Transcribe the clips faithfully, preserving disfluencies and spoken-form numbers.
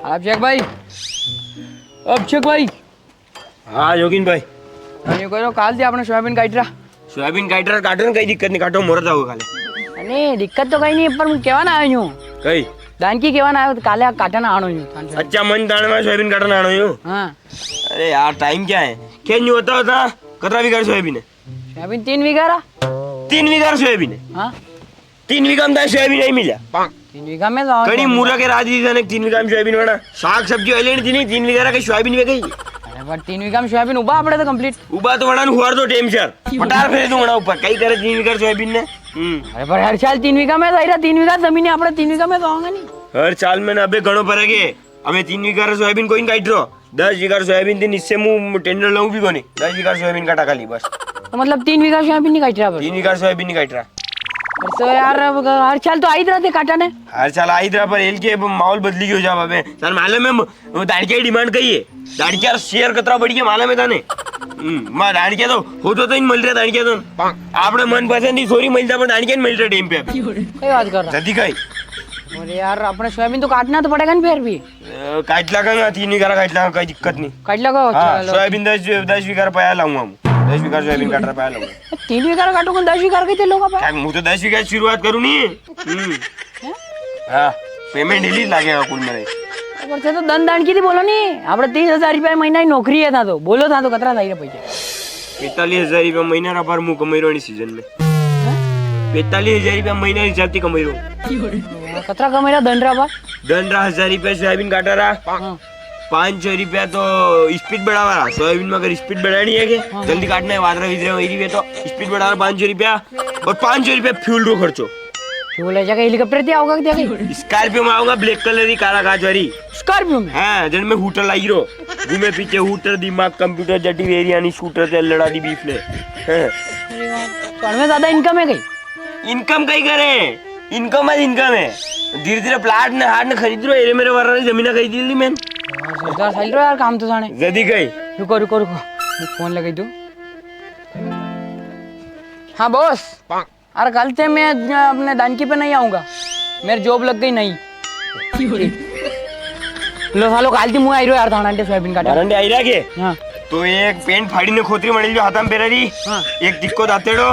अभिषेक भाई, अभिषेक भाई। हाँ, योगिन भाई। हाँ, यूं करो, काल थी आपणे सोयाबीन काट रहा। सोयाबीन काट रहा, काटो ना, कई दिक्कत नी, काटो, मोरत आओ काले। अरे, दिक्कत तो कई नी, पर मूं केवा ना आयो हूँ। कई? दानकी केवा ना आयो, तो काले काटन आणो हूँ। अच्छा, मन दान में सोयाबीन काटन आणो हूँ। हाँ। अरे यार, टाइम क्या है? क्या न्यू होता होता, कतरा बीघा सोयाबीन है? सोयाबीन तीन बीघा रा। तीन बीघा सोयाबीन है? हाँ। तीन बीघा में तो सोयाबीन नी मिला। तीन बीघा में तो कणी मूरा के राजी जाने तीन बीघा में सोयाबीन वणा। साग सब्जी वाली नी थी नी, तीन बीघा रा कई सोयाबीन वे गई। अरे पर तीन बीघा में सोयाबीन उबा आपणे तो complete। उबा तो वणा ने हुआर दो टेम सर। पटार फेर दूं वणा ऊपर, कई करे तीन बीघा सोयाबीन ने। हम्म। अरे पर हर साल तीन बीघा में तो आई रहा, तीन बीघा जमीन है आपणे, तीन बीघा में तो आऊंगा नी। हर साल में ना अबे घणो फर्क है। अबे तीन बीघा रा सोयाबीन कोई नी काट रो। दस बीघा सोयाबीन थी, इससे मूं टेंडर लऊं भी कोनी। दस बीघा सोयाबीन काटा खाली बस। तो मतलब तीन बीघा सोयाबीन नी काट रहा बस? तीन बीघा सोयाबीन नी काट रहा। तो यार, अब हर साल तो आई रहा थे काटा ने। हर साल आई रहा, पर एल के अब माहौल बदली गयो जा अबे। सर मालूम है, वो दाड़किया की डिमांड कई है? दाड़किया शेर कतरा बढ़िया मालूम है थाने? हम्म, मां दाड़किया तो हो तो, तो इन मिल रहा दाड़किया तो। आपणे मनपसंद की छोरी मिलता, पर दाड़किया नी मिल रहा टेम पे अभी। कई बात कर रहा? जल्दी कई। अरे यार, आपणे सोयाबीन तो काटना तो पड़ेगा ना फिर भी। अ, काट लागा ना, तीन बीघा काट लागा, कोई दिक्कत नी। काट लागा, हाँ, चलो। सोयाबीन दस, दस बीघा रुपया लाऊंगा हम। दस बीघा सोयाबीन काट रुपया लाऊंगा। तीन बीघा काटो, कौन दस बीघा कई थे लोग आप? क्या, मूं तो दस बीघा शुरुआत करूँ नी। हम्म। हैं? हाँ, payment daily लागेगा कुल मिले। पर थे तो दन दान की थी बोलो नी, आपणे तीस हजार रुपया महीना की नौकरी है था तो, बोलो था तो कतरा था ये पैसा? पैंतालीस हजार रुपया महीना रा पर मूं कमाई रो नी सीजन में। पैंतालीस हजार रुपया महीना हिसाब थी कमाई रो। कतरा कमाई रा दन रा बा? दन रा हजार रुपया सोयाबीन काटा रा। हाँ। पाँच सौ रुपया तो स्पीड बढ़ावा रा। सोयाबीन में अगर स्पीड बढ़ानी है के, हाँ। जल्दी काटना है, वादरा विदरा वही रुपये तो स्पीड बढ़ावा रा पाँच सौ रुपया और पाँच सौ रुपया फ्यूल रो खर्चो। फ्यूल है जगह हेलीकॉप्टर दिया होगा क्या कहीं? स्कॉर्पियो में आऊंगा, ब्लैक कलर की काला कांच वाली। स्कॉर्पियो में? हाँ, जन में हूटर लाई रो। घूमे पीछे हूटर, दिमाग कंप्यूटर, जटी वेरियानी स्कूटर ते लड़ा दी बीफ ने। हाँ। अरे वाह, तो हमें ज्यादा इनकम है कहीं? इनकम कई करे, इनकम है, इनकम है। धीरे धीरे प्लाट ने हाट ने खरीद रो, एरे मेरे वारा ने जमीना खरीद ली मैंने। हाँ, सरदार साइल रो यार, काम तो जाने। जदी कई। रुको, रुको, रुको, मैं फोन लगाई दूं। हाँ बॉस। अरे कल से मैं अपने दानकी पे नहीं आऊंगा, मेरी जॉब लग गई नहीं। लो सालो, काल थी मूं आई रो यार, थाना अंडे सोयाबीन काटा। मारा अंडे आई रहा के? हाँ। तो एक पेंट फाड़ी ने खोतरी मड़ी जो हाथा में पेरा री, हाँ। एक टिक्को दातेड़ो,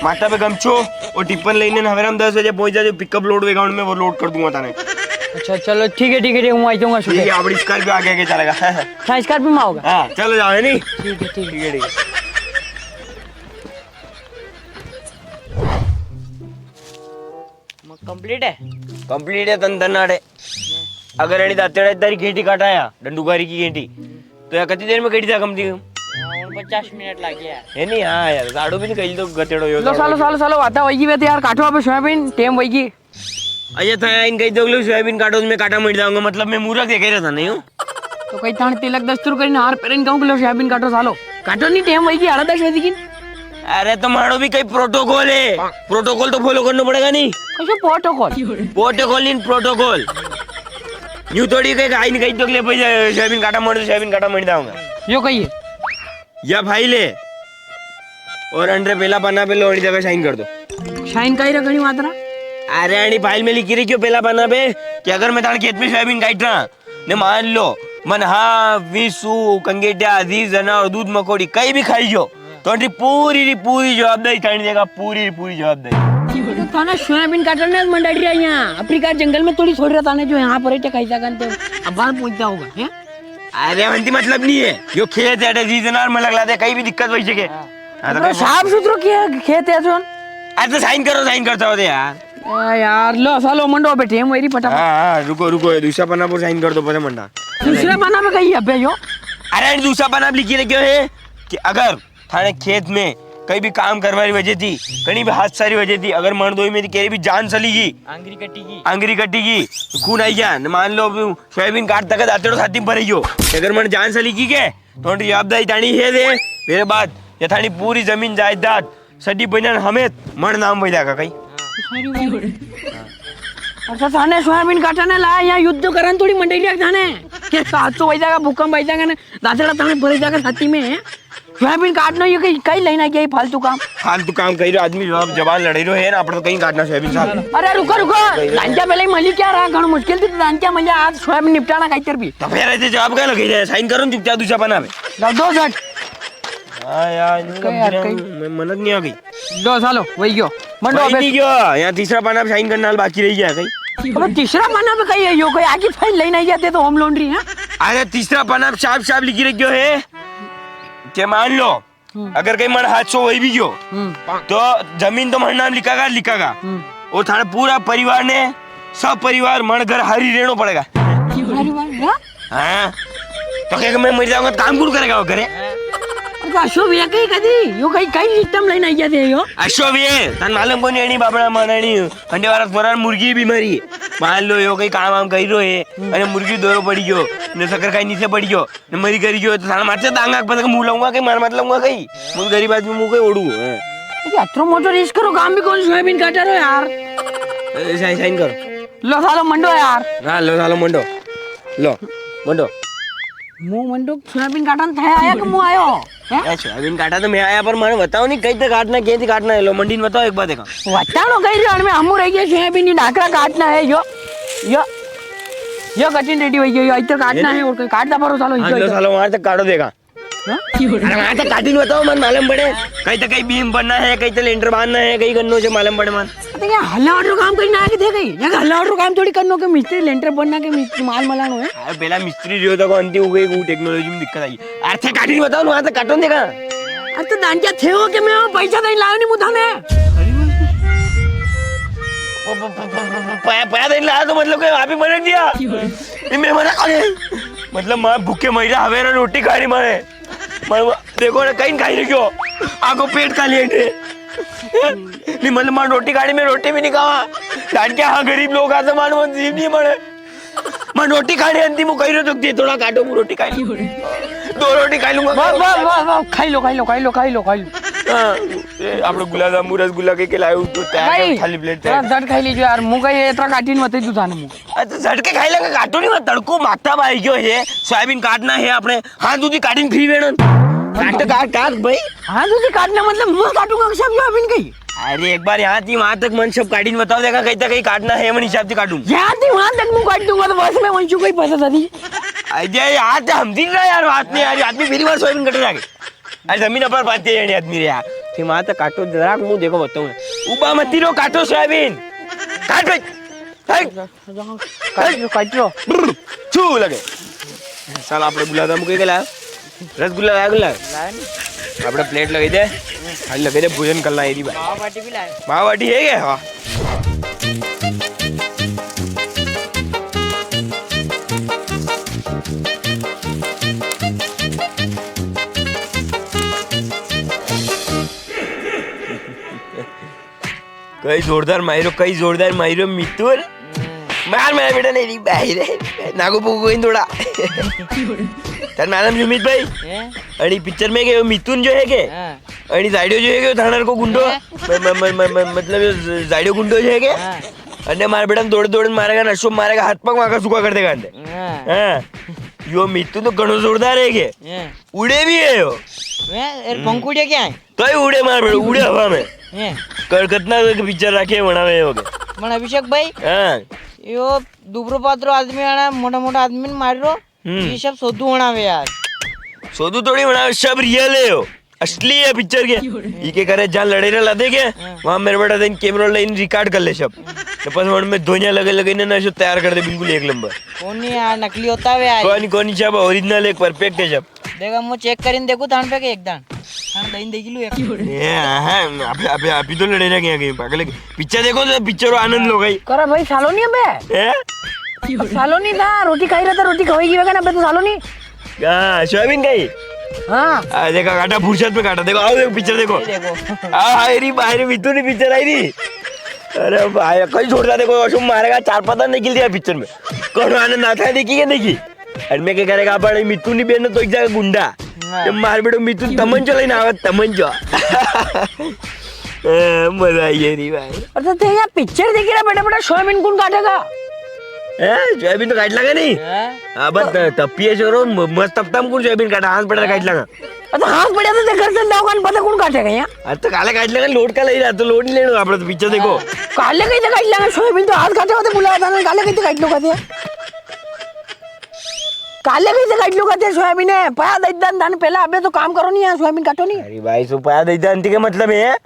माथा पे गमछो और टिप्पन लेने हवेरा में दस बजे पहुंच जाजे, पिकअप लोड वेगा उनमें, वो लोड कर दूंगा थाने। अच्छा चलो ठीक है, ठीक है, ठीक है, हूँ आई जाऊंगा ठीक सुबह। है, आपणी स्कॉर्पियो आगे आगे चलेगा। हाँ, स्कॉर्पियो में आओगा? हाँ, चलो जाओ, है नी? ठीक है, ठीक है। ठीक है, ठीक है। कंप्लीट है? कंप्लीट है, तन तन आड़े। अगर अणी दातेड़ा इधर गेंटी काटाया, डंडूकारी की गेंटी, तो यार कति देर में कटी था कम थी कम? हाँ, पचास मिनट लग गया। है नी? हाँ यार, साड़ू भी नी कही तो गतेड़ो यो लो, साड़ू सालो, भी। सालो, सालो, वाता वही वे तो यार, काटो अब सोयाबीन, टेम वही की। अच्छा, था इन कही दो किलो सोयाबीन काटो, मैं काटा मर जाऊंगा, मतलब मैं मूरख देखे रहता नहीं हूँ। तो कई थाने तिलक दस्तूर करीने हार पेरीने कहूं के लो सोयाबीन काटो सालो। काटो नी, टेम वई गी, हाड़ा दस बजी गी। अरे तो मारो भी कई प्रोटोकॉल है, प्रोटोकॉल तो फॉलो करनो पड़ेगा नी। कशो प्रोटोकॉल? प्रोटोकॉल इन प्रोटोकॉल। यूं थोड़ी के आई नी कही तो ले भाई सोयाबीन काटा मर, सोयाबीन काटा मर जाऊंगा। यो कही है? या फाइल है। और अंडरे पेला पन्ना पे लो, अणी जगह साइन कर दो। साइन काई रा घणी मात्रा? अरे अणी फाइल में लिखी रखियो पेला पन्ना पे कि अगर मैं थाने खेत में सोयाबीन काट रहा, ने मान लो, मन हाँ, विसु, कंगेटिया, अजीज, जना और दूध मकोड़ी कई भी खाई गयो, तो अणी पूरी री पूरी जवाबदारी थानी देगा, पूरी री पूरी जवाबदारी। तो थाने सोयाबीन काटने मंडाड़ी रहा यहाँ, अफ्रीका जंगल में थोड़ी छोड़ रहा थाने जो यहाँ पर है, खाई जागन तो अब बाहर पहुंचता होगा, हैं? अरे, वंती मतलब नी है। यो खेत है, अटे जी जनावर मलक लाते, कई भी दिक्कत होई सके। हाँ। हाँ, तो तो कई साफ सुथरो किया खेत है जोन। अरे, तो साइन करो, साइन करता होते यार। आ, यार, लो, सालो, मंडो बैठे हैं, मेरी फटाफट। हाँ, हाँ, रुको, रुको, ये दूसरा पन्ना पर साइन कर दो, पता मंडा। दूसरा पन्ना में कही है बे यो? अरे, दूसरा पन्ना पे लिखी रखियो है कि अगर थाने खेत में कई भी काम करवा री वजह थी, कणी भी हादसा री वजह थी, अगर मन दोई में थी, केरी भी जान चली गई, आंगरी कटी गई। आंगरी कटी गई, खून आई गया, न मान लो, अब सोयाबीन काटता का दातेड़ो छाती में भरी गयो। अगर मन जान से लिखी के, तो उनकी जवाबदारी थानी है दे। मेरे बाद, या थानी पूरी जमीन जायदाद, सड्डी बनियान हमेत, मन नाम वई जागा कई। अच्छा, थाने सोयाबीन काटने लाया, यहाँ युद्ध करन थोड़ी मंडई रख थाने। के सात सौ वई जागा, भूकंप वई जागा ने, दातेड़ा थाने भरी जागा छाती में, हैं? सोयाबीन काटना, ये कई, कई लेना क्या, ये फालतू काम? फालतू काम कही रहो आदमी, जवाब जबान लड़ाई रहो है ना, अपने तो कई काटना सोयाबीन साहब। अरे रुको, रुको, दांचा पहले ही मली क्या रहा, घणो मुश्किल थी तो दांचा मली, आज सोयाबीन निपटाना कई तर भी। तो फिर ऐसे जवाब का लगे रहे, साइन करो चुपचाप दूसरा पन्ना पे। दो, दो झट। हाँ यार, इनका कई यार, बिना कई। मैं मनत नहीं आ गई। दो सालो, वही गयो। मंडो भाई अबे। नहीं गयो, यहाँ तीसरा पन्ना पे साइन करना बाकी रही गया कई। अबे तीसरा पन्ना पे कई है, यो कई आगे फाइल लेना ही जाते तो होम लॉन्ड्री है। अरे तीसरा पन्ना पे साफ साफ लिखी रखियो है कि मान लो, हम्म। अगर कई मन हादसो वही भी गयो, हम्म। तो जमीन तो मन नाम लिखागा, लिखागा। हम्म। और थारे पूरा परिवार ने, सब परिवार मन घर हारी रहनो पड़ेगा। परिवार, हाँ? हाँ। तो क्या मैं मर जाऊंगा तो काम कौन करेगा वो घरे? अरे तो अशो भैया कई कदी, यो कई, कई सिस्टम लेना ही जाते हो? अशो भैया, तन मालूम कोनी एनी बाबड़ा मानानी, अंडे वाला सोरा मुर्गी बीमारी। मान लो यो कई काम वाम करी रो है, हम्म। अरे मुर्गी दोरो पड़ी गयो, ने शक्कर खाई नीचे पड़ी गयो, ने मरी करी गयो, तो थाने मारते दांगा, पता के मुंह लाऊंगा कई, मार मत लाऊंगा कई। मुझे गरीब आदमी मुंह के ओड़ू है। ये अतरो मोटो रिस्क रो काम भी कौन सोयाबीन काटा रो यार। ए, साइन, साइन करो। लो सालो मंडो यार। हाँ, लो सालो मंडो। लो, मंडो। मुंह मंडो, सोयाबीन काटन थे आया कि मुंह आयो? हैं? यार, सोयाबीन काटा तो मैं आया, पर माने बताओ नहीं, कई तक काटना, के थी काटना है, लो मंडी ने बताओ एक बार देखा। बताओ कई रे, में हमू रही गया, सोयाबीन नी डाकरा काटना है, यो, यो, यो कटिंग रेडी हुई, यो, यो इधर काटना है, है ना? और कोई काटता परो, सालो, हाँ, इधर, लो इधर। सालो, वहां तक काटो देखा। हाँ? अरे वहां तक काटी नी बताओ, मन मालूम पड़े। कई तो कई बीम बनना है, कई तो लेंटर बांधना है, कई करनो से मालूम पड़े मन। अरे यहाँ हल्ला ऑर्डर काम करना है कि दे गई? यहाँ हल्ला ऑर्डर काम थोड़ी करनो के मिस्त्री लेंटर बनना के मिस्त्री माल मलानो है। अरे पहला मिस्त्री जो था को अंतिम हो गई, वो टेक्नोलॉजी में दिक्कत आई। अरे थे काटी नी बताओ, वहां तक काटो देखा। अरे तो दांजा थे हो के मैं वो पैसा दे लायो नी मुदा ने। प-, प-, प-, प-, प-, पया, पया दे लायो तो मतलब के आप ही मना दिया। ये मैं मना करे। मतलब मां भूखे मरी रहा, हवेरा रोटी खानी माने। मारे, देखो ना, कई खाई नी गयो। आखो पेट खाली है। नी, मतलब, मां रोटी खानी, मैं रोटी भी नी खावा। जान के, हाँ, गरीब लोग आते, मानो जीव नी मरे। मां रोटी खानी, अंतिम कही रहो तो दे, थोड़ा काटो, मैं रोटी खाई लूँ। दो रोटी खाई लूंगा। वाह, वाह, वाह, वाह, खाई लो, खाई लो, खाई लो, खाई लो, खाई लो। हाँ, ये आपने गुलाब जामुन, रसगुल्ला के, के लाए हो, तो तैयार कर, खाली प्लेट थोड़ा तैयार। झट खाई लीजिए यार, मुंह का ये इतना काटी नी बताई तू थाने मुंह। अरे तो झटके खाई लेंगे, काटो नी, मैं तड़को मागता भाई क्यों है? सोयाबीन काटना है आपणे, हाथ उदी काटी फ्री वेणन। काट, काट, काट भाई। हाथ उदी काटना मतलब मुंह काटूंगा सब सोयाबीन कई? अरे एक बार यहाँ थी वहां तक मन सब काटी बताओ, देखा कहीं तक कहीं काटना है, मन हिसाब से काटूं। यहाँ थी वहां तक मुंह काट दूंगा तो बस में वंशु कोई पसंद आती। अरे यार, तो हम दिन रहा यार, बात नहीं यार, आदमी पहली बार सोयाबीन कट रहा है। अरे जमीन पर बात है यार, आदमी रे यार। फिर वहां तक काटो जरा, मुंह देखो बताऊं मैं। उबा मती रो, काटो सोयाबीन। काट भाई। हट। काट लो, काट लो। ब्र, छू लगे। साला आपने गुलाब जामुन के लाया? रसगुल्ला लाया, गुलाब? लाया नहीं। आपने प्लेट लगे दे। खाली लगे दे, भोजन कर ला, ये री भाई। मावा बाटी भी लाए। मावा बाटी है क्या? हाँ। कई जोरदार मायरो, कई जोरदार मायरो मिथुन। हम्म। मार मार बेटा, नहीं, नहीं, भाई रे। नागो पुगो इन थोड़ा। तार मालूम सुमित भाई? हैं? अणी पिक्चर में के मिथुन जो है के? हाँ। अणी जाड़ियो जो है के, थानर को गुंडो? हैं? म-, म-, म-, म-, म-, मतलब यो ज-, जाड़ियो गुंडो जो है के? हाँ। अने मार बेटा दौड़ दौड़ मारेगा, नशो मारेगा, हाथ पग मार का सूखा कर देगा अंदर। हाँ। हाँ। यो मिथुन तो घणो जोरदार है के? हैं। उड़े भी है यो। हैं? ए, हम्म। पंखुड़िया क्या है? तो ही उड़े मार बेटा, उड़े हवा में। हैं। कर-, कितना पिक्चर राखे बनावे हो गए। मन अभिषेक भाई। हाँ। यो दुबरो पात्रो आदमी आना, मोटा मोटा आदमी ने मार रो। हम्म। ये सब सोदू बनावे यार। सोदू थोड़ी बनावे, सब रियल है यो। असली है पिक्चर के। क्यों रे? ई के करे जहाँ लड़ाई ला दे के, हाँ। वहाँ मेरे बेटा दिन कैमरा लाइन रिकॉर्ड कर ले सब। तो बस वहाँ में धोनिया लगे लगे ने ना, सब तैयार कर दे बिल्कुल एक नंबर। कोनी यार, नकली होता है यार। कोनी, कोनी, सब ओरिजिनल, एक परफेक्ट है सब। देखा, मैं चेक करीन देखू थान पे के एक दान। थान दईन देखी लू एक। क्यों रे? ये, हाँ, अभी, अभी, अभी तो लड़े रह गए कहीं पागल है। पिक्चर देखो तो पिक्चर रो आनंद लो भाई। करा भाई, सालो नहीं अबे। हैं? सालो नहीं था, रोटी खाई रहा था, रोटी खवाई की वगैरह, अबे तो सालो नहीं। हाँ, सोयाबीन का ही? हाँ। आ, देखा, काटा फुर्सत में काटा। देखो, आओ, देखो, पिक्चर देखो। ये देखो। आ, हाय री, बाहर मिथुन की पिक्चर आई री। अरे भाई, कहीं छोड़ता देखो, अशोक मारेगा, चार पता निकल दिया पिक्चर में। कौन आनंद आता है, देखी के देखी? अरे मैं क्या करेगा, अपन मिथुन नहीं बेनो तो एक जगह गुंडा। हाँ। ये मार बेटो मिथुन तमंचो लेना आवे, तमंचो। ए, मजा आई है री भाई। और तो ते यहाँ पिक्चर देखी रहा, बड़ा बड़ा सोयाबीन कौन काटेगा? ए, सोयाबीन तो काट लांगा नी। हाँ? हाँ, बस त-, तपिए छोरो, म-, मस्त तपता में कुण सोयाबीन काटा, हाथ पड़ा काट लांगा। अरे तो हाथ पड़ा तो घर से दवा कान पता कुण काटेगा यार? अरे तो काले काट लांगा, लोड का लई रहा, तो लोड ही लेनो, आपणे तो पीछे देखो। काले कई तो काट लांगा, सोयाबीन तो हाथ काटे होते बुलाया था ना, काले कई तो काट लो कहते। काले कई तो काट लो कहते सोयाबीन है, पया दई दान दान पहला, अबे तो काम करो नी यार, सोयाबीन काटो नी। अरे भाई, सो पया दई दान के मतलब है?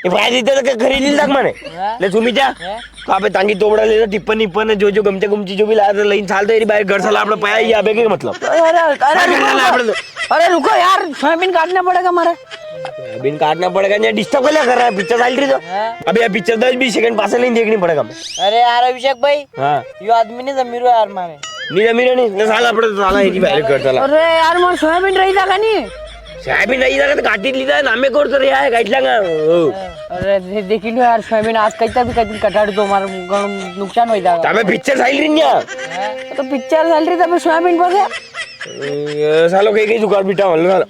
ये पया दई दान तो खरीद ली तक माने। हाँ। ले सुमी जा। हाँ। तो आपे तांगी तोबड़ा ले लो, टिप्पन इप्पन, जो जो गमछा गुमछी जो भी लाया था, लेन चाल दो, ये बाहर घर साला आपणे पया ही आबे के मतलब। अरे, अरे, अरे, घर साला आपणे तो। अरे, रुको यार, सोयाबीन काटना पड़ेगा मारे। सोयाबीन काटना पड़ेगा, यहाँ डिस्टर्ब कर लिया कर रहा है, पिक्चर चल रही तो। हाँ। अबे ये पिक्चर दस बीस सेकंड पासे लेन देखनी पड़ेगा। अरे यार, अभिषेक भाई। हाँ। यो आदमी नी जमी रो यार मारे। नी जमी रो नी, ना साला आपणे तो साला, ये बाहर घर साला। अरे यार, मारे सोयाबीन रही था का नी? सोयाबीन रही था तो काटी ली था, नामे कोर तो रहा है, काट लांगा। ओ। अरे दे-, देखी लो यार, सोयाबीन आज कई तक भी कई कटाड़ दो, मारे घणो नुकसान हो जाएगा। तबे पिक्चर साइल रही न्या। तो पिक्चर साइल रही, तबे सोयाबीन पर से। ये सालो कई कई जुगाड़ बिटा वालो सालो।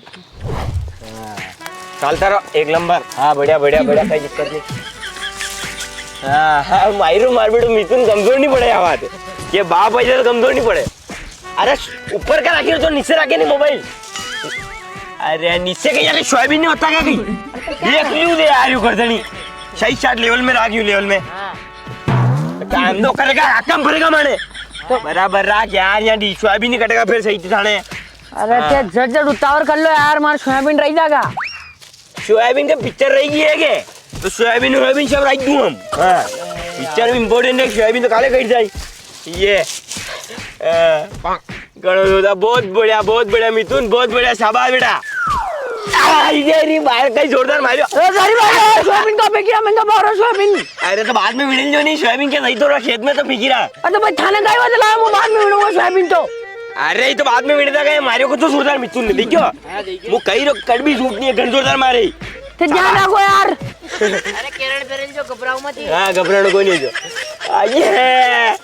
चालता रहो, एक नंबर। हाँ, बढ़िया, बढ़िया, बढ़िया, कई दिक्कत नी। हाँ, हाँ, मायरो मार बेटो मिथुन कमजोर नी पड़े, या बात। ये बाप ऐसे तो कमजोर नी पड़े। अरे, ऊपर का राखी तो नीचे राखे नी मोबाइल। अरे, नीचे कई यार सोयाबीन नी होता क्या कई? देख लियो दे यार, यू कर देनी। सही शॉट लेवल में राख, यू लेवल में। हाँ। काम तो करेगा, रकम भरेगा माने। तो बराबर राख यार, यहाँ डी सोयाबीन नी कटेगा फिर सही थाने। अरे, हाँ। ते झट झट उतावल कर लो यार, मारे सोयाबीन रही जागा। सोयाबीन के पिक्चर रही गई है के? तो सोयाबीन, सोयाबीन सब रख दूं हम। हाँ। पिक्चर भी इंपॉर्टेंट है, सोयाबीन तो काले कट जाए। ये। हाँ। घणो जोरदार, बहुत बढ़िया, बहुत बढ़िया मिथुन, बहुत बढ़िया, शाबाश बेटा। आ, ये री बाहर कई जोरदार मारियो। अरे, sorry भाई, अरे, सोयाबीन का फेंकी रहा, महंगा भाव रहा सोयाबीन। अरे, तो बाद में मिल जो नी, सोयाबीन के सही तो रहा, खेत में तो फेंकी रहा। अरे, तो भाई, थाने काई वाला लाया, वो बाद में मिलूंगा सोयाबीन तो। अरे, ये तो बाद में मिलता गया, मारियो को तो जोरदार मिथुन ने, देखियो। हाँ, देखियो। वो कई रो कट भी झूठ नी है, घण जोरदार मारे। तो ध्यान रखो यार। अरे, केरल पेरल जो घबराओ मत ही। हाँ, घबराओ कोई नी जो। आ, ये।